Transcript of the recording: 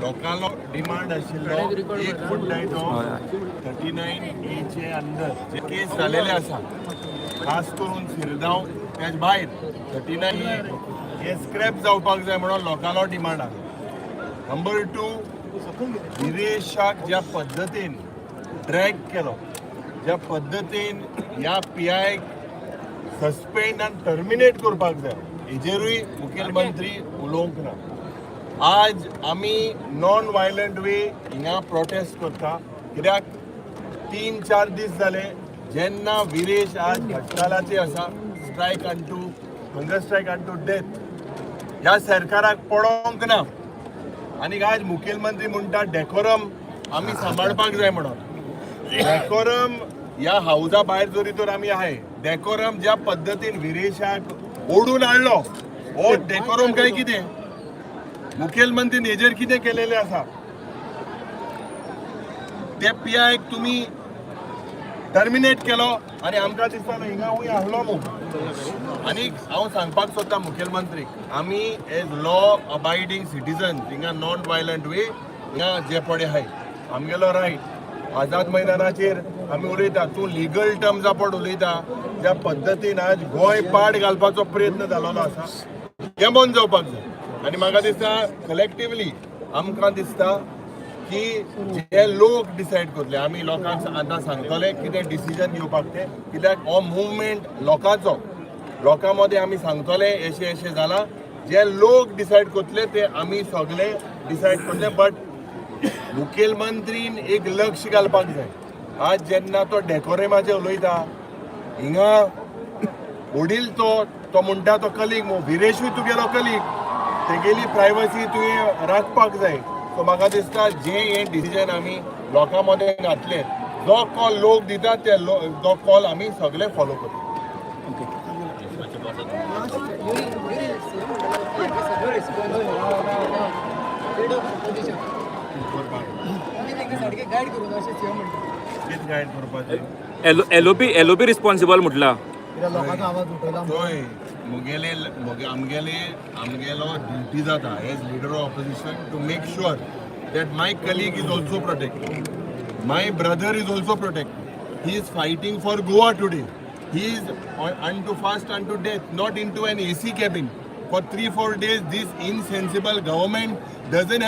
लोकांलो demand आशिल्लो एक म्हणटाय तो 39 एचे अंडर जे केस जालेले आसा, खास करून सिरगांव, त्याच भायर 39 हे स्क्रॅप जावपाक जाय म्हणून लोकांलो डिमांड आसा. नंबर टू, विरेशाक ज्या पद्दतीन ड्रॅग केलो, ज्या पद्दतीन ह्या पीआयक सस्पेंड आनी टर्मिनेट करपाक जाय, हेजेरूय मुखेलमंत्री उलोवंक ना. आज आमी नॉन वायलंट वे हिंगा प्रोटेस्ट करता, कित्याक 3-4 दीस जाले जेन्ना विरेश आज हडतालाचे आसा, strike unto hunger strike unto death. ह्या सरकाराक पडोंक ना. आनी आज मुखेलमंत्री म्हणटा डेकोरम आमी सांबाळपाक जाय म्हणून. डेकोरम ह्या हावजा भायर जरी तर आमी आहाय, डेकोरम ज्या पद्दतीन विरेशाक ओडून हाडलो, हो डेकोरम काय कितें? मुखेलमंत्रीन हेजेर कितें केलेलें आसा? ते पीआयक तुमी टर्मिनेट केलो आनी आमकां दिसता हिंगा हूंय आहलो मू. आनी हांव सांगपाक सोदता मुखेलमंत्रीक, आमी एज लॉ अबायडींग सिटीजन हिंगा नॉन वायलंट वे हिंगा जे पळय आहाय आमगेलो रायट, आझाद मैदानाचेर आमी उलयता. तूं लिगल टर्म्सा पड उलयता. ज्या पद्दतीन आज गोंय पाड घालपाचो प्रयत्न जालोलो आसा, हें बंद जावपाक जाय. आनी म्हाका दिसता कलेक्टिवली आमकां दिसता की जे लोक डिसायड करतले, आमी लोकांक आतां सांगतले कितें डिसिजन घेवपाक तें, कित्याक हो मुवमेंट लोकांचो. लोकां मदें आमी सांगतले अशें अशें जालां. जे लोक डिसायड करतले ते आमी सगळे डिसायड करतले, बट मुखेलमंत्रीन एक लक्ष घालपाक जाय. आज जेन्ना तो डेकोरमाचेर उलयता, हिंगा वडील तो तो म्हणटा तो कलीग मू, विरेशूय तुगेलो कलीग, तेगेली प्रायवसी तुवें राखपाक जाय. सो म्हाका दिसता जे हें डिसिजन आमी लोकां मदें घातले, जो कॉल लोक दिता ते जो कॉल आमी सगळे फॉलो करता. सगळं रिस्पॉन्स लीडर ऑफ ऑपोजिशन, आमी तांकां सारकें गायड करूं अशें सीएम म्हणटा. कितें गायड करपाचें? एलओपी एलओपी रिस्पॉन्सिबल म्हटला. लोकांचो आवाज उठयला. चोय, मुगेले मुगे आमगेले आमगेलो ड्युटी जाता as leader of opposition to make sure that my colleague is also protected, my brother is also protected. He is fighting for Goa today. He is unto fast unto death, not into an AC cabin. For 3-4 days, this insensible government doesn't have